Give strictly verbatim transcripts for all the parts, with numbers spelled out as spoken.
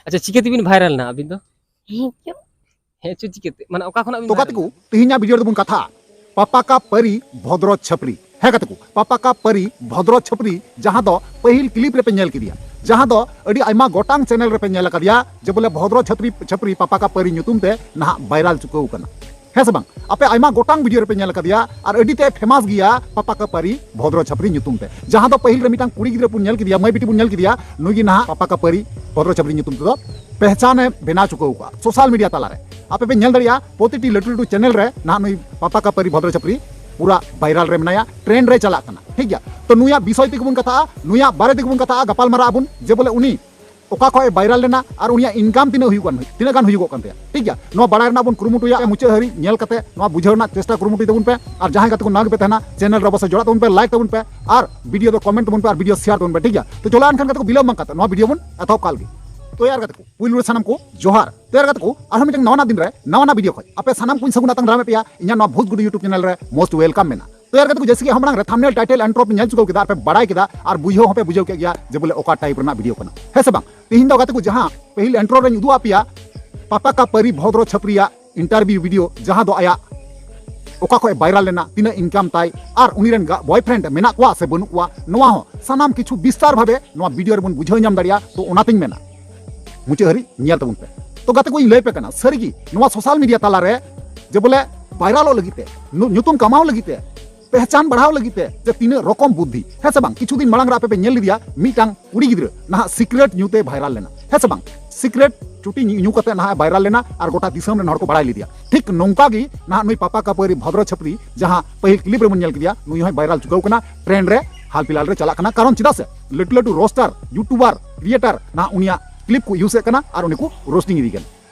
ᱟᱪᱪᱷᱟ, ᱪᱤᱠᱟᱹ ᱛᱮᱵᱤᱱ ᱵᱷᱟᱭᱨᱟᱞ ᱮᱱᱟ ᱟᱹᱵᱤᱱ ᱫᱚ? ᱦᱮᱸ ᱪᱚ᱾ ᱦᱮᱸ ᱪᱚ, ᱪᱤᱠᱟᱹᱛᱮ? ᱢᱟᱱᱮ ᱚᱠᱟ ᱠᱷᱚᱱᱟᱜ ᱵᱤᱱ ᱛᱚ ᱵᱷᱟᱭᱨᱟᱞ ᱜᱟᱛᱮ ᱠᱚ, ᱮᱱᱟ? ᱛᱮᱦᱮᱧᱟᱜ ᱵᱷᱤᱰᱤᱭᱳ ᱨᱮᱫᱚ ᱵᱚᱱ ᱠᱟᱛᱷᱟᱜᱼᱟ ᱯᱟᱯᱟ ᱠᱟ ᱯᱟᱹᱨᱤ ᱵᱷᱚᱫᱨᱚ ᱪᱷᱟᱹᱯᱨᱤ᱾ ᱦᱮᱸ ᱜᱟᱛᱮ ᱠᱚ, ᱯᱟᱯᱟ ᱠᱟ ᱯᱟᱹᱨᱤ ᱵᱷᱚᱫᱨᱚ ᱪᱷᱟᱹᱯᱨᱤ, ᱡᱟᱦᱟᱸ ᱫᱚ ᱯᱟᱹᱦᱤᱞ ᱠᱞᱤᱯ ᱨᱮᱯᱮ ᱧᱮᱞ ᱠᱮᱫᱮᱭᱟ, ᱡᱟᱦᱟᱸ ᱫᱚ ᱟᱹᱰᱤ ᱟᱭᱢᱟ ᱜᱚᱴᱟᱝ ᱪᱮᱱᱮᱞ ᱨᱮᱯᱮ ᱧᱮᱞ ᱟᱠᱟᱫᱮᱭᱟ, ᱡᱮ ᱵᱚᱞᱮ ᱵᱷᱚᱫᱨᱚ ᱪᱷᱟᱹᱯᱨᱤ, ᱪᱷᱟᱹᱯᱨᱤ ᱯᱟᱯᱟ ᱠᱟ ᱯᱟᱹᱨᱤ ᱧᱩᱛᱩᱢ ᱛᱮ ᱱᱟᱦᱟᱜ ᱵᱷᱟᱭᱨᱟᱞ ᱪᱩᱠᱟᱹᱣ ᱠᱟᱱᱟ᱾ ᱦᱮᱸ ᱥᱮ ᱵᱟᱝ? ᱟᱯᱮ ᱟᱭᱢᱟ ᱜᱚᱴᱟᱝ ᱵᱷᱤᱰᱤᱭᱳ ᱨᱮᱯᱮ ᱧᱮᱞ ᱟᱠᱟᱫᱮᱭᱟ ᱟᱨ ᱟᱹᱰᱤ ᱛᱮ ᱯᱷᱮᱢᱟᱥ ᱜᱮᱭᱟ ᱯᱟᱯᱟ ᱠᱟ ᱯᱟᱹᱨᱤ ᱵᱷᱚᱫᱨᱚ ᱪᱷᱟᱹᱯᱨᱤ ᱧᱩᱛᱩᱢ ᱛᱮ, ᱡᱟᱦᱟᱸ ᱫᱚ ᱯᱟᱹᱦᱤᱞ ᱨᱮ ᱢᱤᱫᱴᱟᱝ ᱠᱩᱲᱤ ᱜᱤᱫᱽᱨᱟᱹ ᱵᱚᱱ ᱧᱮᱞ ᱠᱮᱫᱮᱭᱟ, ᱢᱟᱹᱭ ᱵᱤᱴᱤ ᱵᱚᱱ ᱧᱮᱞ ᱠᱮᱫᱮᱭᱟ, ᱱᱩᱭ ᱜᱮ ᱱᱟᱦᱟᱜ ᱯᱟᱯᱟ ᱠᱟ ᱯᱟᱹᱨᱤ ᱵᱷᱚᱫᱨᱚ ᱪᱷᱟᱹᱯᱨᱤ ᱧᱩᱛᱩᱢ ᱛᱮᱫᱚ ᱯᱮᱦᱪᱟᱱ ᱮ ᱵᱮᱱᱟᱣ ᱪᱩᱠᱟᱹᱣ ᱠᱚᱣᱟ ᱥᱳᱥᱟᱞ ᱢᱤᱰᱤᱭᱟ ᱛᱟᱞᱟᱨᱮ᱾ ᱟᱯᱮ ᱯᱮ ᱧᱮᱞ ᱫᱟᱲᱮᱭᱟᱜᱼᱟ ᱯᱨᱚᱛᱤᱴᱤ ᱞᱟᱹᱴᱩ ᱞᱟᱹᱴᱩ ᱪᱮᱱᱮᱞ ᱨᱮ ᱱᱟᱦᱟᱜ ᱱᱩᱭ ᱯᱟᱯᱟ ᱠᱟ ᱯᱟᱹᱨᱤ ᱵᱷᱚᱫᱨᱚ ᱪᱷᱟᱹᱯᱨᱤ ᱯᱩᱨᱟ ᱵᱷᱟᱭᱨᱟᱞ ᱨᱮ ᱢᱮᱱᱟᱭᱟ, ᱴᱨᱮᱱᱰ ᱨᱮ ᱪᱟᱞᱟᱜ ᱠᱟᱱᱟ, ᱴᱷᱤᱠ ᱜᱮᱭᱟ᱾ ᱛᱚ ᱱᱩᱭᱟᱜ ᱵᱤᱥᱚᱭ ᱛᱮᱜᱮ ᱵᱚᱱ ᱠᱟᱛᱷᱟᱜᱼᱟ, ᱱᱩᱭᱟᱜ ᱵᱟᱨᱮ ᱛᱮᱜᱮ ᱵᱚᱱ ᱠᱟᱛᱷᱟᱜᱼᱟ, ᱜᱟᱯᱟᱞ ᱢᱟᱨᱟᱜ ᱟᱵᱚᱱ ᱡᱮ ᱵᱚᱞᱮ ᱩᱱᱤ ᱚᱠᱟ ᱠᱷᱚᱱ ᱮ ᱵᱷᱟᱭᱨᱟᱞ ᱞᱮᱱᱟ ᱟᱨ ᱩᱱᱤᱭᱟᱜ ᱤᱱᱠᱟᱢ ᱛᱤᱱᱟᱹᱜ ᱦᱩᱭᱩᱜ ᱠᱟᱱ, ᱛᱤᱱᱟᱹᱜ ᱜᱟᱱ ᱦᱩᱭᱩᱜᱚᱜ ᱠᱟᱱ ᱛᱟᱭᱟ, ᱴᱷᱤᱠ ᱜᱮᱭᱟ᱾ ᱱᱚᱣᱟ ᱵᱟᱲᱟᱭ ᱨᱮᱱᱟᱜ ᱵᱚᱱ ᱠᱩᱨᱩᱢᱩᱴᱩᱭᱟ, ᱢᱩᱪᱟᱹᱫ ᱦᱟᱹᱨᱤᱡ ᱧᱮᱞ ᱠᱟᱛᱮ ᱱᱚᱣᱟ ᱵᱩᱡᱷᱟᱹᱣ ᱨᱮᱱᱟᱜ ᱪᱮᱥᱴᱟ ᱠᱩᱨᱩᱢᱩᱴᱩᱭ ᱛᱟᱵᱚᱱ ᱯᱮ᱾ ᱟᱨ ᱡᱟᱦᱟᱸᱭ ᱜᱟᱛᱮ ᱠᱚ ᱱᱟᱣᱟ ᱜᱮᱯᱮ ᱛᱟᱦᱮᱱᱟ, ᱪᱮᱱᱮᱞ ᱨᱮ ᱚᱵᱚᱥᱥᱳᱭ ᱡᱚᱲᱟᱜ ᱛᱟᱵᱚᱱ ᱯᱮ, ᱞᱟᱭᱤᱠ ᱛᱟᱵᱚᱱ ᱯᱮ, ᱟᱨ ᱵᱷᱤᱰᱤᱭᱳ ᱫᱚ ᱠᱚᱢᱮᱱᱴ ᱛᱟᱵᱚᱱ ᱯᱮ, ᱟᱨ ᱵᱷᱤᱰᱤᱭᱳ ᱥᱮᱭᱟᱨ ᱛᱟᱵᱚᱱ ᱯᱮ, ᱴᱷᱤᱠ ᱜᱮᱭᱟ᱾ ᱛᱚ ᱪᱚᱞᱚ ᱮᱱᱠᱷᱟᱱ ᱜᱟᱛᱮ ᱠᱚ, ᱵᱤᱞᱚᱢ ᱵᱟᱝ ᱠᱟᱛᱮ ᱱᱚᱣᱟ ᱵᱷᱤᱰᱤᱭᱳ ᱵᱚᱱ ᱮᱛᱚᱦᱚᱵ ᱠᱟᱞ ᱜᱮ᱾ ᱛᱚ ᱭᱟᱨ ᱜᱟᱛᱮ ᱠᱚ, ᱯᱩᱭᱞᱩ ᱨᱮ ᱥᱟᱱᱟᱢ ᱠᱚ ᱡᱚᱦᱟᱨ᱾ ᱛᱚ ᱭᱟᱨ ᱜᱟᱛᱮ ᱠᱚ, ᱟᱨᱦᱚᱸ ᱢᱤᱫᱴᱟᱝ ᱱᱟᱣᱟᱱᱟᱜ ᱫᱤᱱ ᱨᱮ ᱱᱟᱣᱟᱱᱟᱜ ᱵᱷᱤᱰᱤᱭᱳ ᱠᱷᱚᱱ ᱟᱯᱮ ᱥᱟᱱᱟᱢ ᱠᱚᱧ ᱥᱟᱹᱜᱩᱱ ᱟᱛᱟᱝ ᱫᱟᱨᱟᱢᱮᱫ ᱯᱮᱭᱟ ᱤᱧᱟᱹᱜ ᱱᱚᱣᱟ ᱵᱷᱩᱛ ᱜᱩᱰᱩ YouTube ᱪᱮᱱᱮᱞ ᱨᱮ most welcome ᱢᱮᱱᱟᱜᱼᱟ᱾ ᱛᱚ ᱭᱟᱨ ᱜᱟᱛᱮ ᱠᱚ, ᱡᱮᱭᱥᱮ ᱠᱤ ᱮᱦᱚᱵ ᱢᱟᱲᱟᱝ ᱨᱮ ᱛᱷᱟᱢᱵᱱᱮᱞ, ᱴᱟᱭᱴᱮᱞ, ᱤᱱᱴᱨᱳ ᱯᱮ ᱧᱮᱞ ᱪᱩᱠᱟᱹᱣ ᱠᱮᱫᱟ ᱟᱨ ᱯᱮ ᱵᱟᱲᱟᱭ ᱠᱮᱫᱟ ᱟᱨ ᱵᱩᱡᱷᱟᱹᱣ ᱦᱚᱸᱯᱮ ᱵᱩᱡᱷᱟᱹᱣ ᱠᱮᱫ ᱜᱮᱭᱟ ᱡᱮ ᱵᱚᱞᱮ ᱚᱠᱟ ᱴᱟᱭᱤᱯ ᱨᱮᱱᱟᱜ ᱵᱷᱤᱰᱤᱭᱳ ᱠᱟᱱᱟ, ᱦᱮᱸ ᱥᱮ ᱵᱟᱝ? ᱛᱮᱦᱮᱧ ᱫᱚ ᱜᱟᱛᱮ ᱠᱚ, ᱡᱟᱦᱟᱸ ᱯᱟᱹᱦᱤᱞ ᱤᱱᱴᱨᱳ ᱨᱮᱧ ᱩᱫᱩᱜ ᱟᱫ ᱯᱮᱭᱟ ᱯᱟᱯᱟ ᱠᱟ ᱯᱟᱹᱨᱤ ᱵᱷᱚᱫᱨᱚ ᱪᱷᱟᱹᱯᱨᱤᱭᱟᱜ ᱤᱱᱴᱟᱨᱵᱷᱤᱭᱩ ᱵᱷᱤᱰᱤᱭᱳ, ᱡᱟᱦᱟᱸ ᱫᱚ ᱟᱭᱟᱜ ᱚᱠᱟ ᱠᱷᱚᱱ ᱮ ᱵᱷᱟᱭᱨᱟᱞ ᱞᱮᱱᱟ, ᱛᱤᱱᱟᱹᱜ ᱤᱱᱠᱟᱢ ᱛᱟᱭ, ᱟᱨ ᱩᱱᱤ ᱨᱮᱱ ᱵᱚᱭᱯᱷᱨᱮᱱᱰ ᱢᱮᱱᱟᱜ ᱠᱚᱣᱟ ᱥᱮ ᱵᱟᱹᱱᱩᱜ ᱠᱚᱣᱟ, ᱱᱚᱣᱟ ᱦᱚᱸ ᱥᱟᱱᱟᱢ ᱠᱤᱪᱷᱩ ᱵᱤᱥᱛᱟᱨ ᱵᱷᱟᱵᱮ ᱱᱚᱣᱟ ᱵᱷᱤᱰᱤᱭᱳ ᱨᱮᱵᱚᱱ ᱵᱩᱡᱷᱟᱹᱣ ᱧᱟᱢ ᱫᱟᱲᱮᱭᱟᱜᱼᱟ᱾ ᱛᱚ ᱚᱱᱟᱛᱤᱧ ᱢᱮᱱᱟ, ᱢᱩᱪᱟᱹᱫ ᱦᱟᱹᱨᱤᱡ ᱧᱮᱞ ᱛᱟᱵᱚᱱ ᱯᱮ᱾ ᱛᱚ ᱜᱟᱛᱮ ᱠᱚ, ᱤᱧ ᱞᱟᱹᱭ ᱯᱮ ᱠᱟᱱᱟ, ᱥᱟᱹᱨᱤᱜᱮ ᱱᱚᱣᱟ ᱥᱳᱥᱟᱞ ᱢᱤᱰᱤᱭᱟ ᱛᱟᱞᱟᱨᱮ ᱡᱮ ᱵᱚᱞᱮ ᱵᱷᱟᱭᱨᱟᱞᱚᱜ ᱞᱟᱹᱜᱤᱫ ᱛᱮ, ᱧᱩ-, ᱧᱩᱛᱩᱢ ᱠᱟᱢᱟᱣ ᱞᱟᱹᱜᱤᱫ ᱛᱮ, ᱯᱮᱦᱪᱟᱱ ᱵᱟᱲᱦᱟᱣ ᱞᱟᱹᱜᱤᱫ ᱛᱮ, ᱡᱮ ᱛᱤᱱᱟᱹᱜ ᱨᱚᱠᱚᱢ ᱵᱩᱫᱽᱫᱷᱤ, ᱦᱮᱸ ᱥᱮ ᱵᱟᱝ? ᱠᱤᱪᱷᱩ ᱫᱤᱱ ᱢᱟᱲᱟᱝ ᱨᱮ ᱟᱯᱮ ᱯᱮ ᱧᱮᱞ ᱞᱮᱫᱮᱭᱟ, ᱢᱤᱫᱴᱟᱝ ᱠᱩᱲᱤ ᱜᱤᱫᱽᱨᱟᱹ ᱱᱟᱦᱟᱜ ᱥᱤᱠᱨᱮᱴ ᱧᱩ ᱛᱮ ᱵᱷᱟᱭᱨᱟᱞ ᱞᱮᱱᱟ, ᱦᱮᱸ ᱥᱮ ᱵᱟᱝ? ᱥᱤᱠᱨᱮᱴ ᱪᱩᱴᱤ ᱧᱩ, ᱧᱩ ᱠᱟᱛᱮ ᱱᱟᱦᱟᱜ ᱵᱷᱟᱭᱨᱟᱞ ᱞᱮᱱᱟ ᱟᱨ ᱜᱚᱴᱟ ᱫᱤᱥᱚᱢ ᱨᱮᱱ ᱦᱚᱲ ᱠᱚ ᱵᱟᱲᱟᱭ ᱞᱮᱫᱮᱭᱟ᱾ ᱴᱷᱤᱠ ᱱᱚᱝᱠᱟ ᱜᱮ ᱱᱟᱦᱟᱜ ᱱᱩᱭ ᱯᱟᱯᱟ ᱠᱟ ᱯᱟᱹᱨᱤ ᱵᱷᱚᱫᱨᱚ ᱪᱷᱟᱹᱯᱨᱤ, ᱡᱟᱦᱟᱸ ᱯᱟᱹᱦᱤᱞ ᱠᱞᱤᱯ ᱨᱮᱵᱚᱱ ᱧᱮᱞ ᱠᱮᱫᱮᱭᱟ, ᱱᱩᱭ ᱦᱚᱸᱭ ᱵᱷᱟᱭᱨᱟᱞ ᱪᱩᱠᱟᱹᱣ ᱠᱟᱱᱟ, ᱴᱨᱮᱱᱰ ᱨᱮ ᱦᱟᱞ ᱯᱷᱤᱞᱦᱟᱞ ᱨᱮ ᱪᱟᱞᱟᱜ ᱠᱟᱱᱟ᱾ ᱠᱟᱨᱚᱱ ᱪᱮᱫᱟᱜ ᱥᱮ ᱞᱟᱹᱴᱩ ᱞᱟᱹᱴᱩ ᱨᱳᱥᱴᱟᱨ, ᱭᱩᱴᱩᱵᱟᱨ, ᱠᱨᱤᱭᱮᱴᱟᱨ ᱱᱟᱦᱟᱜ ᱩᱱᱤᱭᱟᱜ ᱠᱞᱤᱯ ᱠᱚ ᱤᱭᱩᱡᱮᱫ ᱠᱟᱱᱟ ᱟᱨ ᱩᱱᱤ ᱠᱚ ᱨᱳᱥᱴᱤᱝ ᱤᱫᱤ ᱠᱟᱱᱟ᱾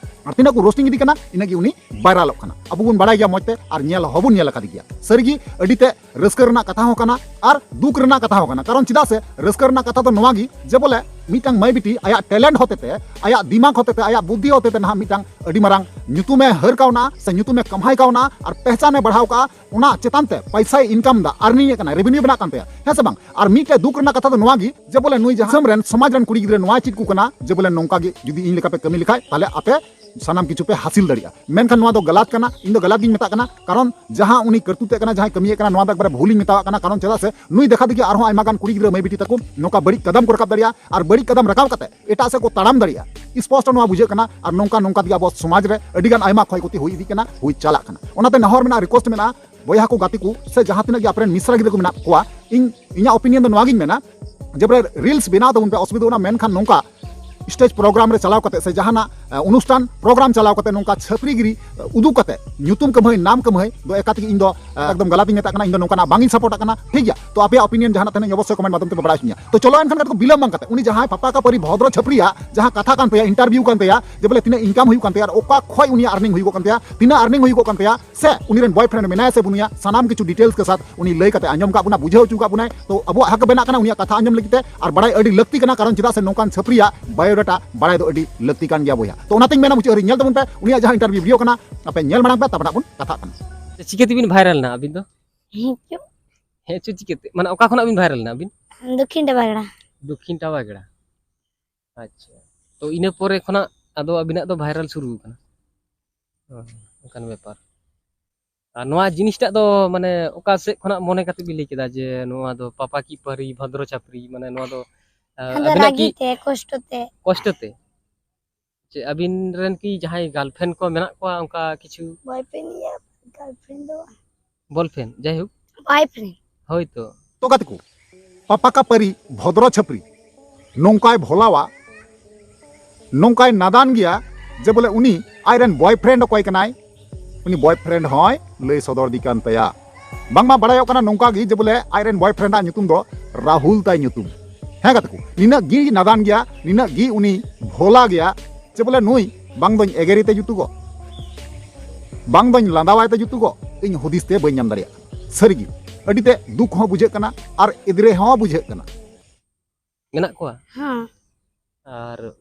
ᱟᱨ ᱛᱤᱱᱟᱹᱜ ᱠᱚ ᱨᱳᱥᱴᱤᱝ ᱤᱫᱤ ᱠᱟᱱᱟ, ᱤᱱᱟᱹᱜ ᱜᱮ ᱩᱱᱤ ᱵᱷᱟᱭᱨᱟᱞᱚᱜ ᱠᱟᱱᱟ᱾ ᱟᱵᱚ ᱵᱚᱱ ᱵᱟᱲᱟᱭ ᱜᱮᱭᱟ ᱢᱚᱡᱽ ᱛᱮ, ᱟᱨ ᱧᱮᱞ ᱦᱚᱸᱵᱚᱱ ᱧᱮᱞ ᱟᱠᱟᱫᱮ ᱜᱮᱭᱟ᱾ ᱥᱟᱹᱨᱤᱜᱮ ᱟᱹᱰᱤ ᱛᱮ ᱨᱟᱹᱥᱠᱟᱹ ᱨᱮᱱᱟᱜ ᱠᱟᱛᱷᱟ ᱦᱚᱸ ᱠᱟᱱᱟ ᱟᱨ ᱫᱩᱠ ᱨᱮᱱᱟᱜ ᱠᱟᱛᱷᱟ ᱦᱚᱸ ᱠᱟᱱᱟ᱾ ᱠᱟᱨᱚᱱ ᱪᱮᱫᱟᱜ ᱥᱮ ᱨᱟᱹᱥᱠᱟᱹ ᱨᱮᱱᱟᱜ ᱠᱟᱛᱷᱟ ᱫᱚ ᱱᱚᱣᱟ ᱜᱮ ᱡᱮ ᱵᱚᱞᱮ ᱢᱤᱫᱴᱟᱝ ᱢᱟᱹᱭ ᱵᱤᱴᱤ ᱟᱭᱟᱜ ᱴᱮᱞᱮᱱᱴ ᱦᱚᱛᱮᱛᱮ, ᱟᱭᱟᱜ ᱫᱤᱢᱟᱜᱽ ᱦᱚᱛᱮᱛᱮ, ᱟᱭᱟᱜ ᱵᱩᱫᱽᱫᱷᱤ ᱦᱚᱛᱮᱛᱮ ᱱᱟᱦᱟᱜ ᱢᱤᱫᱴᱟᱝ ᱟᱹᱰᱤ ᱢᱟᱨᱟᱝ ᱧᱩᱛᱩᱢᱮ ᱦᱟᱹᱨ ᱠᱟᱣᱱᱟ ᱥᱮ ᱧᱩᱛᱩᱢᱮ ᱠᱟᱢᱦᱟᱭ ᱠᱟᱣᱱᱟ ᱟᱨ ᱯᱮᱦᱪᱟᱱᱮ ᱵᱟᱲᱦᱟᱣ ᱠᱟᱜᱼᱟ᱾ ᱚᱱᱟ ᱪᱮᱛᱟᱱ ᱛᱮ ᱯᱟᱭᱥᱟᱭ ᱤᱱᱠᱟᱢ ᱮᱫᱟ, ᱟᱨᱱᱤᱝ ᱮᱫ ᱠᱟᱱᱟ, ᱨᱮᱵᱷᱮᱱᱤᱭᱩ ᱵᱮᱱᱟᱜ ᱠᱟᱱ ᱛᱟᱭᱟ, ᱦᱮᱸ ᱥᱮ ᱵᱟᱝ? ᱟᱨ ᱢᱤᱫᱴᱮᱡ ᱫᱩᱠ ᱨᱮᱱᱟᱜ ᱠᱟᱛᱷᱟ ᱫᱚ ᱱᱚᱣᱟ ᱜᱮ ᱡᱮ ᱵᱚᱞᱮ ᱱᱩᱭ ᱡᱟᱦᱟᱸ ᱫᱤᱥᱚᱢ ᱨᱮᱱ ᱥᱚᱢᱟᱡᱽ ᱨᱮᱱ ᱠᱩᱲᱤ ᱜᱤᱫᱽᱨᱟᱹ ᱱᱚᱣᱟ ᱪᱮᱫ ᱠᱚ ᱠᱟᱱᱟ ᱡᱮ ᱵᱚᱞᱮ ᱱᱚᱝᱠᱟ ᱜᱮ ᱡᱩᱫᱤ ᱤᱧ ᱞᱮᱠᱟ ᱯᱮ ᱠᱟᱹᱢᱤ ᱞᱮᱠᱷᱟᱡ ᱛᱟᱦᱞᱮ ᱟᱯᱮ ᱥᱟᱱᱟᱢ ᱠᱤᱪᱷᱩ ᱯᱮ ᱦᱟᱥᱤᱞ ᱫᱟᱲᱮᱭᱟᱜᱼᱟ᱾ ᱢᱮᱱᱠᱷᱟᱱ ᱱᱚᱣᱟ ᱫᱚ ᱜᱟᱞᱟᱛ ᱠᱟᱱᱟ, ᱤᱧ ᱫᱚ ᱜᱟᱞᱟᱛ ᱜᱤᱧ ᱢᱮᱛᱟᱜ ᱠᱟᱱᱟ᱾ ᱠᱟᱨᱚᱱ ᱡᱟᱦᱟᱸ ᱩᱱᱤ ᱠᱟᱹᱨᱛᱩᱛᱮᱫ ᱠᱟᱱᱟ, ᱡᱟᱦᱟᱸᱭ ᱠᱟᱹᱢᱤᱭᱮᱫ ᱠᱟᱱᱟ, ᱱᱚᱣᱟ ᱫᱚ ᱮᱠᱵᱟᱨᱮ ᱵᱷᱩᱞᱤᱧ ᱢᱮᱛᱟᱣᱟᱜ ᱠᱟᱱᱟ᱾ ᱠᱟᱨᱚᱱ ᱪᱮᱫᱟᱜ ᱥᱮ ᱱᱩᱭ ᱫᱮᱠᱷᱟ ᱫᱮᱠᱷᱤ ᱟᱨᱦᱚᱸ ᱟᱭᱢᱟ ᱜᱟᱱ ᱠᱩᱲᱤ ᱜᱤᱫᱽᱨᱟᱹ ᱢᱟᱹᱭ ᱵᱤᱴᱤ ᱛᱟᱠᱚ ᱱᱚᱝᱠᱟ ᱵᱟᱹᱲᱤᱡ ᱠᱟᱫᱟᱢ ᱠᱚ ᱨᱟᱠᱟᱵ ᱫᱟᱲᱮᱭᱟᱜᱼᱟ ᱟᱨ ᱵᱟᱹᱲᱤᱡ ᱠᱟᱫᱟᱢ ᱨᱟᱠᱟᱵ ᱠᱟᱛᱮ ᱮᱴᱟᱜ ᱥᱮᱫ ᱠᱚ ᱛᱟᱲᱟᱢ ᱫᱟᱲᱮᱭᱟᱜᱼᱟ᱾ ᱥᱯᱚᱥᱴᱚ ᱱᱚᱣᱟ ᱵᱩᱡᱷᱟᱹᱜ ᱠᱟᱱᱟ᱾ ᱟᱨ ᱱᱚᱝᱠᱟ ᱱᱚᱝᱠᱟ ᱛᱮᱜᱮ ᱟᱵᱚ ᱥᱚᱢᱟᱡᱽ ᱨᱮ ᱟᱹᱰᱤ ᱜᱟᱱ ᱟᱭᱢᱟ ᱠᱷᱚᱭ ᱠᱷᱚᱛᱤ ᱦᱩᱭ ᱤᱫᱤᱜ ᱠᱟᱱᱟ, ᱦᱩᱭ ᱪᱟᱞᱟᱜ ᱠᱟᱱᱟ᱾ ᱚᱱᱟᱛᱮ ᱱᱮᱦᱚᱨ ᱢᱮᱱᱟᱜᱼᱟ, ᱨᱤᱠᱣᱮᱥᱴ ᱢᱮᱱᱟᱜᱼᱟ, ᱵᱚᱭᱦᱟ ᱠᱚ, ᱜᱟᱛᱮ ᱠᱚ, ᱥᱮ ᱡᱟᱦᱟᱸ ᱛᱤᱱᱟᱹᱜ ᱜᱮ ᱟᱯᱮ ᱨᱮᱱ ᱢᱤᱥᱨᱟ ᱜᱤᱫᱽᱨᱟᱹ ᱠᱚ ᱢᱮᱱᱟᱜ ᱠᱚᱣᱟ, ᱤᱧ, ᱤᱧᱟᱹᱜ ᱚᱯᱤᱱᱤᱭᱚᱱ ᱫᱚ ᱱᱚᱣᱟ ᱜᱤᱧ ᱢᱮᱱᱟ ᱡᱮ ᱵᱚᱞᱮ ᱨᱤᱞᱥ ᱵᱮᱱᱟᱣ ᱛᱟᱵᱚᱱ ᱯᱮ, ᱚᱥᱩᱵᱤᱫᱷᱟ ᱚᱱᱟ, ᱢᱮᱱᱠᱷᱟᱱ ᱱᱚᱝᱠᱟ ᱥᱴᱮᱡᱽ ᱯᱨᱳᱜᱨᱟᱢ ᱨᱮ ᱪᱟᱞᱟᱣ ᱠᱟᱛᱮ ᱥᱮ ᱡᱟᱦᱟᱱᱟᱜ, ᱮ, ᱚᱱᱩᱥᱴᱷᱟᱱ ᱯᱨᱳᱜᱨᱟᱢ ᱪᱟᱞᱟᱣ ᱠᱟᱛᱮ ᱱᱚᱝᱠᱟ ᱪᱷᱟᱹᱯᱨᱤᱜᱤᱨᱤ, ᱮ, ᱩᱫᱩᱜ ᱠᱟᱛᱮ ᱧᱩᱛᱩᱢ ᱠᱟᱹᱢᱦᱟᱹᱭ, ᱱᱟᱢ ᱠᱟᱹᱢᱦᱟᱹᱭ ᱫᱚ ᱮᱠᱟᱞ ᱛᱮᱜᱮ ᱤᱧ ᱫᱚ, ᱮ, ᱮᱠᱫᱚᱢ ᱜᱟᱞᱟᱛ ᱤᱧ ᱢᱮᱛᱟᱜ ᱠᱟᱱᱟ᱾ ᱤᱧ ᱫᱚ ᱱᱚᱝᱠᱟᱱᱟᱜ ᱵᱟᱝ ᱤᱧ ᱥᱟᱯᱳᱨᱴᱟᱜ ᱠᱟᱱᱟ, ᱴᱷᱤᱠ ᱜᱮᱭᱟ? ᱛᱚ ᱟᱯᱮᱭᱟᱜ ᱚᱯᱤᱱᱤᱭᱚᱱ ᱡᱟᱦᱟᱱᱟᱜ ᱛᱟᱦᱮᱱᱟ ᱚᱵᱚᱥᱥᱳᱭ ᱠᱚᱢᱮᱱᱴ ᱢᱟᱫᱽᱫᱷᱚᱢ ᱛᱮ ᱵᱟᱲᱟᱭ ᱦᱚᱪᱚᱧᱟ᱾ ᱛᱚ ᱪᱚᱞᱚ ᱮᱱᱠᱷᱟᱱ ᱠᱟᱛᱷᱟ ᱠᱚ ᱵᱤᱞᱚᱢ ᱵᱟᱝ ᱠᱟᱛᱮ ᱩᱱᱤ ᱡᱟᱦᱟᱸᱭ ᱯᱟᱯᱟ ᱠᱟ ᱯᱟᱹᱨᱤ ᱵᱷᱚᱫᱨᱚ ᱪᱷᱟᱹᱯᱨᱤᱭᱟᱜ ᱡᱟᱦᱟᱸ ᱠᱟᱛᱷᱟ ᱠᱟᱱ ᱛᱟᱭᱟ, ᱤᱱᱴᱟᱨᱵᱷᱤᱭᱩ ᱠᱟᱱ ᱛᱟᱭᱟ, ᱡᱮ ᱵᱚᱞᱮ ᱛᱤᱱᱟᱹᱜ ᱤᱱᱠᱟᱢ ᱦᱩᱭᱩᱜ ᱠᱟᱱ ᱛᱟᱭᱟ ᱟᱨ ᱚᱠᱟ ᱠᱷᱚᱡ ᱩᱱᱤᱭᱟᱜ ᱟᱨᱱᱤᱝ ᱦᱩᱭᱩᱜᱚᱜ ᱠᱟᱱ ᱛᱟᱭᱟ, ᱛᱤᱱᱟᱹᱜ ᱟᱨᱱᱤᱝ ᱦᱩᱭᱩᱜᱚᱜ ᱠᱟᱱ ᱛᱟᱭᱟ, ᱥᱮ ᱩᱱᱤ ᱨᱮᱱ ᱵᱚᱭᱯᱷᱨᱮᱱᱰ ᱢᱮᱱᱟᱭᱟ ᱥᱮ ᱵᱟᱹᱱᱩᱭᱟ, ᱥᱟᱱᱟᱢ ᱠᱤᱪᱷᱩ ᱰᱤᱴᱮᱞᱥ ᱠᱮ ᱥᱟᱛᱷ ᱩᱱᱤ ᱞᱟᱹᱭ ᱠᱟᱛᱮ ᱟᱸᱡᱚᱢ ᱠᱟᱜ ᱵᱚᱱᱟ, ᱵᱩᱡᱷᱟᱹᱣ ᱦᱚᱪᱚ ᱠᱟᱜ ᱵᱚᱱᱟᱭ᱾ ᱛᱚ ᱟᱵᱚᱣᱟᱜ ᱦᱟᱠ ᱵᱮᱱᱟᱜ ᱠᱟᱱᱟ ᱩᱱᱤᱭᱟᱜ ᱠᱟᱛᱷᱟ ᱟᱸᱡᱚᱢ ᱞᱟᱹᱜᱤᱫ ᱛᱮ, ᱟᱨ ᱵᱟᱲᱟᱭ ᱟᱹᱰᱤ ᱞᱟᱹᱠᱛᱤ ᱠᱟᱱᱟ, ᱠᱟᱨᱚᱱ ᱪᱮᱫᱟᱜ ᱥᱮ ᱱᱚᱝᱠᱟᱱ ᱪᱷᱟᱹᱯᱨᱤᱭᱟᱜ ᱵᱟᱭᱳᱰᱟᱴᱟ ᱵᱟᱲᱟᱭ ᱫᱚ ᱟᱹᱰᱤ ᱞᱟᱹᱠᱛᱤ ᱠᱟᱱ ᱜᱮᱭᱟ ᱵᱚᱭᱦᱟ᱾ ᱛᱚ ᱚᱱᱟᱛᱤᱧ ᱢᱮᱱᱟ ᱢᱩᱪᱟᱹᱫ ᱨᱮ ᱧᱮᱞ ᱛᱟᱵᱚᱱ ᱯᱮ ᱩᱱᱤᱭᱟᱜ ᱡᱟᱦᱟᱸ ᱤᱱᱴᱟᱨᱵᱷᱤᱭᱩ ᱠᱟᱱᱟ, ᱟᱯᱮ ᱧᱮᱞ ᱢᱟᱲᱟᱝ ᱯᱮ, ᱛᱟᱨᱯᱚᱨ ᱦᱟᱸᱜ ᱵᱚᱱ ᱠᱟᱛᱷᱟᱜ ᱠᱟᱱᱟ᱾ ᱪᱤᱠᱟᱹ ᱛᱮᱵᱤᱱ ᱵᱷᱟᱭᱨᱟᱞ ᱮᱱᱟ ᱟᱹᱵᱤᱱ ᱫᱚ? ᱦᱮᱸ ᱪᱚ᱾ ᱦᱮᱸ ᱪᱚ, ᱪᱤᱠᱟᱹᱛᱮ? ᱢᱟᱱᱮ ᱚᱠᱟ ᱠᱷᱚᱱᱟᱜ ᱵᱤᱱ ᱵᱷᱟᱭᱨᱟᱞ ᱮᱱᱟ ᱟᱹᱵᱤᱱ? ᱫᱚᱠᱠᱷᱤᱱ ᱴᱟᱵᱟᱜᱲᱟ᱾ ᱫᱚᱠᱠᱷᱤᱱ ᱴᱟᱵᱟᱜᱲᱟ᱾ ᱟᱪᱪᱷᱟ᱾ ᱛᱚ ᱤᱱᱟᱹ ᱯᱚᱨᱮ ᱠᱷᱚᱱᱟᱜ ᱟᱫᱚ ᱟᱹᱵᱤᱱᱟᱜ ᱫᱚ ᱵᱷᱟᱭᱨᱟᱞ ᱥᱩᱨᱩ ᱟᱠᱟᱱᱟ᱾ ᱚ, ᱚᱱᱠᱟᱱ ᱵᱮᱯᱟᱨ᱾ ᱟᱨ ᱱᱚᱣᱟ ᱡᱤᱱᱤᱥᱴᱟᱜ ᱫᱚ ᱢᱟᱱᱮ ᱚᱠᱟ ᱥᱮᱫ ᱠᱷᱚᱱᱟᱜ ᱢᱚᱱᱮ ᱠᱟᱛᱮ ᱵᱤᱱ ᱞᱟᱹᱭ ᱠᱮᱫᱟ ᱡᱮ ᱱᱚᱣᱟ ᱫᱚ ᱯᱟᱯᱟ ᱠᱤ ᱯᱟᱹᱨᱤ ᱵᱷᱚᱫᱨᱚ ᱪᱟᱯᱨᱤ, ᱢᱟᱱᱮ ᱱᱚᱣᱟ ᱫᱚ, ᱟᱹᱵᱤᱱᱟᱜ ᱨᱟᱹᱜᱤ ᱠᱤ ᱛᱮ, ᱠᱚᱥᱴᱚ ᱛᱮ᱾ ᱠᱚᱥᱴᱚ ᱛᱮ? ᱪᱮ ᱟᱹᱵᱤᱱ ᱨᱮᱱ ᱠᱤ ᱡᱟᱦᱟᱸᱭ ᱜᱟᱨᱞᱯᱷᱨᱮᱱᱰ ᱠᱚ ᱢᱮᱱᱟᱜ ᱠᱚᱣᱟ ᱚᱱᱠᱟ ᱠᱤᱪᱷᱩ? ᱵᱚᱭᱯᱷᱨᱮᱱᱰ ᱤᱭᱟᱹ, ᱜᱟᱨᱞᱯᱷᱨᱮᱱᱰ ᱫᱚ ᱵᱟᱝ᱾ ᱵᱚᱞᱯᱷᱨᱮᱱᱰ, ᱡᱟᱭᱦᱳᱠ᱾ ᱵᱚᱭᱯᱷᱨᱮᱱᱰ᱾ ᱦᱳᱭ ᱛᱚ᱾ ᱛᱚ ᱜᱟᱛᱮ ᱠᱚ, ᱯᱟᱯᱟ ᱠᱟ ᱯᱟᱹᱨᱤ ᱵᱷᱚᱫᱨᱚ ᱪᱷᱟᱹᱯᱨᱤ ᱱᱚᱝᱠᱟᱭ ᱵᱷᱚᱞᱟᱣᱟ, ᱱᱚᱝᱠᱟᱭ ᱱᱟᱫᱟᱱ ᱜᱮᱭᱟ ᱡᱮ ᱵᱚᱞᱮ ᱩᱱᱤ ᱟᱡᱨᱮᱱ ᱵᱚᱭᱯᱷᱨᱮᱱᱰ ᱚᱠᱚᱭ ᱠᱟᱱᱟᱭ, ᱩᱱᱤ ᱵᱚᱭᱯᱷᱨᱮᱱᱰ ᱦᱚᱸᱭ ᱞᱟᱹᱭ ᱥᱚᱫᱚᱨ ᱫᱤ ᱠᱟᱱ ᱛᱟᱭᱟ᱾ ᱵᱟᱝᱢᱟ ᱵᱟᱲᱟᱭᱚᱜ ᱠᱟᱱᱟ ᱱᱚᱝᱠᱟ ᱜᱮ ᱡᱮ ᱵᱚᱞᱮ ᱟᱡᱨᱮᱱ ᱵᱚᱭᱯᱷᱨᱮᱱᱰ ᱟᱜ ᱧᱩᱛᱩᱢ ᱫᱚ ᱨᱟᱦᱩᱞ ᱛᱟᱭ ᱧᱩᱛᱩᱢ᱾ ᱦᱮᱸ ᱜᱟᱛᱮ ᱠᱚ, ᱱᱤᱱᱟᱹᱜ ᱜᱮ ᱱᱟᱫᱟᱱ ᱜᱮᱭᱟ, ᱱᱤᱱᱟᱹᱜ ᱜᱮ ᱩᱱᱤ ᱵᱷᱚᱞᱟ ᱜᱮᱭᱟ ᱡᱮ ᱵᱚᱞᱮ ᱱᱩᱭ ᱵᱟᱝ ᱫᱚᱧ ᱮᱜᱮᱨᱤ ᱛᱮ ᱡᱩᱛᱩᱜᱚᱜ, ᱵᱟᱝ ᱫᱚᱧ ᱞᱟᱸᱫᱟᱣᱟᱭ ᱛᱮ ᱡᱩᱛᱩᱜᱚᱜ, ᱤᱧ ᱦᱩᱫᱤᱥ ᱛᱮ ᱵᱟᱹᱧ ᱧᱟᱢ ᱫᱟᱲᱮᱭᱟᱜ ᱠᱟᱱᱟ᱾ ᱥᱟᱹᱨᱤᱜᱮ ᱟᱹᱰᱤ ᱛᱮ ᱫᱩᱠ ᱦᱚᱸ ᱵᱩᱡᱷᱟᱹᱜ ᱠᱟᱱᱟ ᱟᱨ ᱮᱫᱽᱨᱮ ᱦᱚᱸ ᱵᱩᱡᱷᱟᱹᱜ ᱠᱟᱱᱟ᱾ ᱢᱮᱱᱟᱜ ᱠᱚᱣᱟ? ᱦᱮᱸ᱾ ᱟᱨ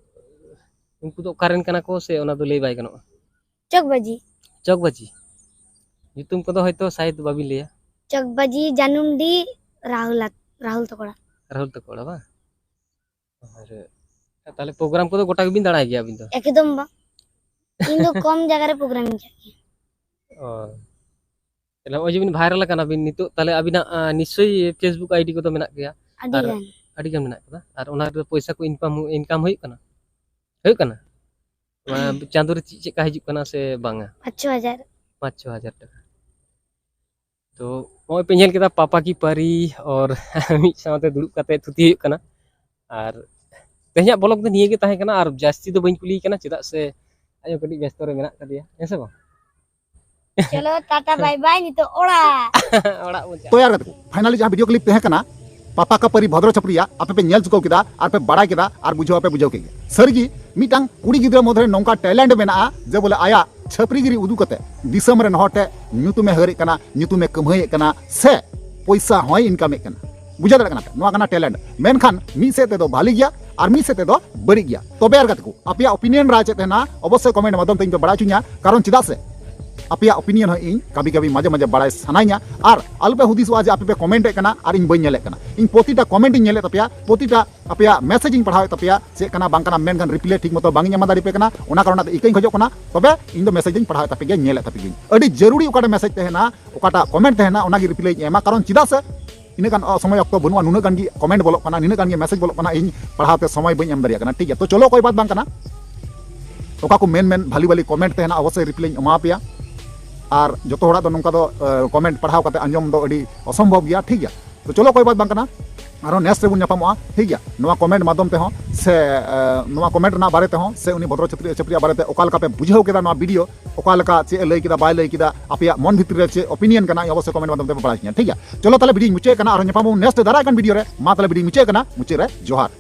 ᱩᱱᱠᱩ ᱫᱚ ᱚᱠᱟᱨᱮᱱ ᱠᱟᱱᱟ ᱠᱚ ᱥᱮ ᱚᱱᱟ ᱫᱚ ᱞᱟᱹᱭ ᱵᱟᱭ ᱜᱟᱱᱚᱜᱼᱟ? ᱪᱚᱠᱵᱟᱡᱤ᱾ ᱪᱚᱠᱵᱟᱡᱤ᱾ ᱧᱩᱛᱩᱢ ᱠᱚᱫᱚ ᱦᱚᱭᱛᱳ ᱥᱟᱭᱮᱫ ᱵᱟᱵᱤᱱ ᱞᱟᱹᱭᱟ᱾ ᱪᱚᱠᱵᱟᱡᱤ, ᱡᱟᱹᱱᱩᱢᱰᱤ, ᱨᱟᱦᱩᱞ ᱟᱛ-, ᱨᱟᱦᱩᱞ ᱛᱟᱠᱚ ᱚᱲᱟᱜ᱾ ᱨᱟᱦᱩᱞ ᱛᱟᱠᱚ ᱚᱲᱟᱜ ᱵᱟᱝ? ᱟᱨ ᱛᱟᱦᱚᱞᱮ ᱯᱨᱳᱜᱨᱟᱢ ᱠᱚᱫᱚ ᱜᱚᱴᱟ ᱜᱮᱵᱤᱱ ᱫᱟᱬᱟᱭ ᱜᱮᱭᱟ ᱟᱹᱵᱤᱱ ᱫᱚ? ᱮᱠᱫᱚᱢ ᱵᱟᱝ᱾ ᱤᱧ ᱫᱚ ᱠᱚᱢ ᱡᱟᱭᱜᱟ ᱨᱮ ᱯᱨᱳᱜᱨᱟᱢ ᱤᱧ ᱪᱟᱞᱟᱜ ᱜᱮᱭᱟ᱾ ᱚ᱾ ᱛᱟᱦᱞᱮ ᱱᱚᱜᱼᱚᱭ ᱡᱮ ᱵᱤᱱ ᱵᱷᱟᱭᱨᱟᱞ ᱟᱠᱟᱱᱟ ᱵᱤᱱ ᱱᱤᱛᱚᱜ, ᱛᱟᱦᱞᱮ ᱟᱹᱵᱤᱱᱟᱜ, ᱟ, ᱱᱤᱥᱪᱳᱭ Facebook ID ᱠᱚᱫᱚ ᱢᱮᱱᱟᱜ ᱜᱮᱭᱟ? ᱟᱹᱰᱤ ᱟᱨ ᱜᱟᱱ᱾ ᱟᱹᱰᱤ ᱜᱟᱱ ᱢᱮᱱᱟᱜ ᱠᱟᱫᱟ᱾ ᱟᱨ ᱚᱱᱟ ᱨᱮᱫᱚ ᱯᱚᱭᱥᱟ ᱠᱚ ᱤᱱᱠᱟᱢ, ᱤᱱᱠᱟᱢ ᱦᱩᱭᱩᱜ ᱠᱟᱱᱟ? ᱦᱩᱭᱩᱜ ᱠᱟᱱᱟ? ᱚᱱᱟ ᱪᱟᱸᱫᱳ ᱨᱮ ᱪᱮᱫ, ᱪᱮᱫ ᱞᱮᱠᱟ ᱦᱤᱡᱩᱜ ᱠᱟᱱᱟ ᱥᱮ ᱵᱟᱝᱟ? ᱯᱟᱸᱪ ᱪᱷᱚ ᱦᱟᱡᱟᱨ᱾ ᱯᱟᱸᱪ ᱪᱷᱚ ᱦᱟᱡᱟᱨ ᱴᱟᱠᱟ᱾ ᱛᱚ ᱱᱚᱜᱼᱚᱭ ᱯᱮ ᱧᱮᱞ ᱠᱮᱫᱟ ᱯᱟᱯᱟ ᱠᱤ ᱯᱟᱹᱨᱤ ᱚᱨ ᱢᱤᱫ ᱥᱟᱶᱛᱮ ᱫᱩᱲᱩᱵ ᱠᱟᱛᱮ ᱛᱷᱩᱛᱤ ᱦᱩᱭᱩᱜ ᱠᱟᱱᱟ᱾ ᱟᱨ ᱛᱮᱦᱮᱧᱟᱜ ᱵᱞᱚᱜ ᱫᱚ ᱱᱤᱭᱟᱹ ᱜᱮ ᱛᱟᱦᱮᱸ ᱠᱟᱱᱟ, ᱟᱨ ᱡᱟᱹᱥᱛᱤ ᱫᱚ ᱵᱟᱹᱧ ᱠᱩᱞᱤᱭᱮ ᱠᱟᱱᱟ, ᱪᱮᱫᱟᱜ ᱥᱮ ᱟᱡ ᱦᱚᱸ ᱠᱟᱹᱴᱤᱡ ᱵᱮᱥᱛᱚ ᱨᱮ ᱢᱮᱱᱟᱜ ᱠᱟᱫᱮᱭᱟ, ᱦᱮᱸ ᱥᱮ ᱵᱟᱝ? ᱪᱚᱞᱚ ᱴᱟᱴᱟ ᱵᱟᱭ ᱵᱟᱭ, ᱱᱤᱛᱚᱜ ᱚᱲᱟᱜ᱾ ᱚᱲᱟᱜ ᱵᱚᱱ ᱪᱟᱞᱟᱜᱼᱟ᱾ ᱛᱚ ᱭᱟᱨ ᱜᱟᱛᱮ ᱠᱚ, finally ᱡᱟᱦᱟᱸ video clip ᱛᱟᱦᱮᱸ ᱠᱟᱱᱟ ᱯᱟᱯᱟ ᱠᱟ ᱯᱟᱹᱨᱤ ᱵᱷᱚᱫᱨᱚ ᱪᱷᱟᱯᱨᱤᱭᱟ, ᱟᱯᱮ ᱯᱮ ᱧᱮᱞ ᱪᱩᱠᱟᱹᱣ ᱠᱮᱫᱟ ᱟᱨ ᱯᱮ ᱵᱟᱲᱟᱭ ᱠᱮᱫᱟ ᱟᱨ ᱵᱩᱡᱷᱟᱹᱣ ᱦᱚᱸᱯᱮ ᱵᱩᱡᱷᱟᱹᱣ ᱠᱮᱫ ᱜᱮᱭᱟ᱾ ᱥᱟᱹᱨᱤᱜᱮ ᱢᱤᱫᱴᱟᱝ ᱠᱩᱲᱤ ᱜᱤᱫᱽᱨᱟᱹ ᱢᱚᱫᱽᱫᱷᱮ ᱨᱮ ᱱᱚᱝᱠᱟ talent ᱢᱮᱱᱟᱜᱼᱟ ᱡᱮ ᱵᱚᱞᱮ ᱟᱭᱟᱜ ᱪᱷᱟᱹᱯᱨᱤᱜᱤᱨᱤ ᱩᱫᱩᱜ ᱠᱟᱛᱮ ᱫᱤᱥᱚᱢ ᱨᱮᱱ ᱦᱚᱲ ᱴᱷᱮᱱ ᱧᱩᱛᱩᱢᱮ ᱦᱟᱹᱨᱮᱫ ᱠᱟᱱᱟ, ᱧᱩᱛᱩᱢᱮ ᱠᱟᱹᱢᱦᱟᱹᱭᱮᱫ ᱠᱟᱱᱟ ᱥᱮ ᱯᱚᱭᱥᱟ ᱦᱚᱸᱭ ᱤᱱᱠᱟᱢᱮᱫ ᱠᱟᱱᱟ᱾ ᱵᱩᱡᱷᱟᱹᱣ ᱫᱟᱲᱮᱭᱟᱜ ᱠᱟᱱᱟ ᱯᱮ? ᱱᱚᱣᱟ ᱠᱟᱱᱟ talent᱾ ᱢᱮᱱᱠᱷᱟᱱ ᱢᱤᱫ ᱥᱮᱫ ᱛᱮᱫᱚ ᱵᱷᱟᱞᱤ ᱜᱮᱭᱟ ᱟᱨ ᱢᱤᱫ ᱥᱮᱫ ᱛᱮᱫᱚ ᱵᱟᱹᱲᱤᱡ ᱜᱮᱭᱟ᱾ ᱛᱚᱵᱮ ᱟᱨ ᱜᱟᱛᱮ ᱠᱚ, ᱟᱯᱮᱭᱟᱜ opinion ᱨᱟᱭ ᱪᱮᱫ ᱛᱟᱦᱮᱱᱟ ᱚᱵᱚᱥᱥᱳᱭ comment ᱢᱟᱫᱽᱫᱷᱚᱢ ᱛᱮ ᱤᱧ ᱯᱮ ᱵᱟᱲᱟᱭ ᱦᱚᱪᱚᱧᱟ, ᱠᱟᱨᱚᱱ ᱪᱮᱫᱟᱜ ᱥᱮ ᱟᱯᱮᱭᱟᱜ opinion ᱦᱚᱸ ᱤᱧ ᱠᱟᱵᱷᱤ ᱠᱟᱵᱷᱤ ᱢᱟᱡᱷᱮ ᱢᱟᱡᱷᱮ ᱵᱟᱲᱟᱭ ᱥᱟᱱᱟᱧᱟ᱾ ᱟᱨ ᱟᱞᱚᱯᱮ ᱦᱩᱫᱤᱥᱚᱜᱼᱟ ᱡᱮ ᱟᱯᱮ ᱯᱮ comment ᱮᱫ ᱠᱟᱱᱟ ᱟᱨ ᱤᱧ ᱵᱟᱹᱧ ᱧᱮᱞᱮᱫ ᱠᱟᱱᱟ᱾ ᱤᱧ ᱯᱨᱚᱛᱤᱴᱟ comment ᱤᱧ ᱧᱮᱞᱮᱫ ᱛᱟᱯᱮᱭᱟ, ᱯᱨᱚᱛᱤᱴᱟ ᱟᱯᱮᱭᱟᱜ message ᱤᱧ ᱯᱟᱲᱦᱟᱣᱮᱫ ᱛᱟᱯᱮᱭᱟ, ᱪᱮᱫ ᱠᱟᱱᱟ ᱵᱟᱝ ᱠᱟᱱᱟ, ᱢᱮᱱᱠᱷᱟᱱ reply ᱴᱷᱤᱠ ᱢᱚᱛᱚ ᱵᱟᱝ ᱤᱧ ᱮᱢᱟ ᱫᱟᱲᱮ ᱯᱮ ᱠᱟᱱᱟ᱾ ᱚᱱᱟ ᱠᱟᱨᱚᱱ ᱛᱮ ᱤᱠᱟᱹᱧ ᱠᱷᱚᱡᱚᱜ ᱠᱟᱱᱟ, ᱛᱚᱵᱮ ᱤᱧ ᱫᱚ message ᱫᱚᱧ ᱯᱟᱲᱦᱟᱣᱮᱫ ᱛᱟᱯᱮ ᱜᱮᱭᱟ, ᱧᱮᱞᱮᱫ ᱛᱟᱯᱮ ᱜᱤᱭᱟᱹᱧ᱾ ᱟᱹᱰᱤ ᱡᱟᱹᱨᱩᱲᱤ ᱚᱠᱟᱴᱟᱜ message ᱛᱟᱦᱮᱱᱟ, ᱚᱠᱟᱴᱟᱜ comment ᱛᱟᱦᱮᱱᱟ, ᱚᱱᱟᱜᱮ reply ᱤᱧ ᱮᱢᱟ, ᱠᱟᱨᱚᱱ ᱪᱮᱫᱟᱜ ᱥᱮ ᱤᱱᱟᱹᱜ ᱜᱟᱱ ᱥᱚᱢᱚᱭ ᱚᱠᱛᱚ ᱵᱟᱹᱱᱩᱜᱼᱟ, ᱱᱩᱱᱟᱹᱜ ᱜᱟᱱ ᱜᱮ comment ᱵᱚᱞᱚᱜ ᱠᱟᱱᱟ, ᱱᱤᱱᱟᱹᱜ ᱜᱟᱱ ᱜᱮ message ᱵᱚᱞᱚᱜ ᱠᱟᱱᱟ, ᱤᱧ ᱯᱟᱲᱦᱟᱣ ᱛᱮ ᱥᱚᱢᱚᱭ ᱵᱟᱹᱧ ᱮᱢ ᱫᱟᱲᱮᱭᱟᱜ ᱠᱟᱱᱟ, ᱴᱷᱤᱠ ᱜᱮᱭᱟ᱾ ᱛᱚ ᱪᱚᱞᱚ ᱠᱚᱭ ᱵᱟᱛ ᱵᱟᱝ ᱠᱟᱱᱟ, ᱚᱠᱟ ᱠᱚ ᱢᱮᱱ ᱢᱮᱱ ᱵᱷᱟᱞᱤ ᱵᱷᱟᱞᱤ comment ᱛᱟᱦᱮᱱᱟ ᱚᱵᱚᱥᱥᱳᱭ reply ᱤᱧ ᱮᱢᱟ ᱯᱮᱭᱟ᱾ ᱟᱨ ᱡᱚᱛᱚ ᱦᱚᱲᱟᱜ ᱫᱚ ᱱᱚᱝᱠᱟ ᱫᱚ comment ᱯᱟᱲᱦᱟᱣ ᱠᱟᱛᱮ ᱟᱸᱡᱚᱢ ᱫᱚ ᱟᱹᱰᱤ ᱚᱥᱚᱢᱵᱷᱚᱵ ᱜᱮᱭᱟ, ᱴᱷᱤᱠ ᱜᱮᱭᱟ᱾ ᱛᱚ ᱪᱚᱞᱚ ᱠᱚᱭ ᱵᱟᱛ ᱵᱟᱝ ᱠᱟᱱᱟ, ᱟᱨᱦᱚᱸ next ᱨᱮᱵᱚᱱ ᱧᱟᱯᱟᱢᱚᱜᱼᱟ, ᱴᱷᱤᱠ ᱜᱮᱭᱟ᱾ ᱱᱚᱣᱟ comment ᱢᱟᱫᱽᱫᱷᱚᱢ ᱛᱮᱦᱚᱸ ᱥᱮ ᱮ, ᱱᱚᱣᱟ comment ᱨᱮᱱᱟᱜ ᱵᱟᱨᱮ ᱛᱮᱦᱚᱸ ᱥᱮ ᱩᱱᱤ ᱵᱷᱚᱫᱨᱚ ᱪᱷᱟᱹᱯᱨᱤ ᱪᱷᱟᱹᱯᱨᱤᱭᱟᱜ ᱵᱟᱨᱮ ᱛᱮ ᱚᱠᱟ ᱞᱮᱠᱟ ᱯᱮ ᱵᱩᱡᱷᱟᱹᱣ ᱠᱮᱫᱟ ᱱᱚᱣᱟ video, ᱚᱠᱟ ᱞᱮᱠᱟ ᱪᱮᱫ ᱮ ᱞᱟᱹᱭ ᱠᱮᱫᱟ ᱵᱟᱭ ᱞᱟᱹᱭ ᱠᱮᱫᱟ, ᱟᱯᱮᱭᱟᱜ ᱢᱚᱱ ᱵᱷᱤᱛᱨᱤ ᱨᱮ ᱪᱮᱫ opinion ᱠᱟᱱᱟ, ᱚᱵᱚᱥᱥᱳᱭ comment ᱢᱟᱫᱽᱫᱷᱚᱢ ᱛᱮ ᱯᱮ ᱵᱟᱲᱟᱭ ᱦᱚᱪᱚᱧᱟ, ᱴᱷᱤᱠ ᱜᱮᱭᱟ᱾ ᱪᱚᱞᱚ ᱛᱟᱦᱞᱮ video ᱧ ᱢᱩᱪᱟᱹᱫ ᱠᱟᱱᱟ, ᱟᱨᱦᱚᱸ ᱧᱟᱯᱟᱢ ᱟᱵᱚᱱ next ᱫᱟᱨᱟᱭ ᱠᱟᱱ video ᱨᱮ᱾ ᱢᱟ ᱛᱟᱦᱞᱮ video ᱧ ᱢᱩᱪᱟᱹᱫ ᱠᱟᱱᱟ, ᱢᱩᱪᱟᱹᱫ ᱨᱮ ᱡᱚᱦᱟᱨ᱾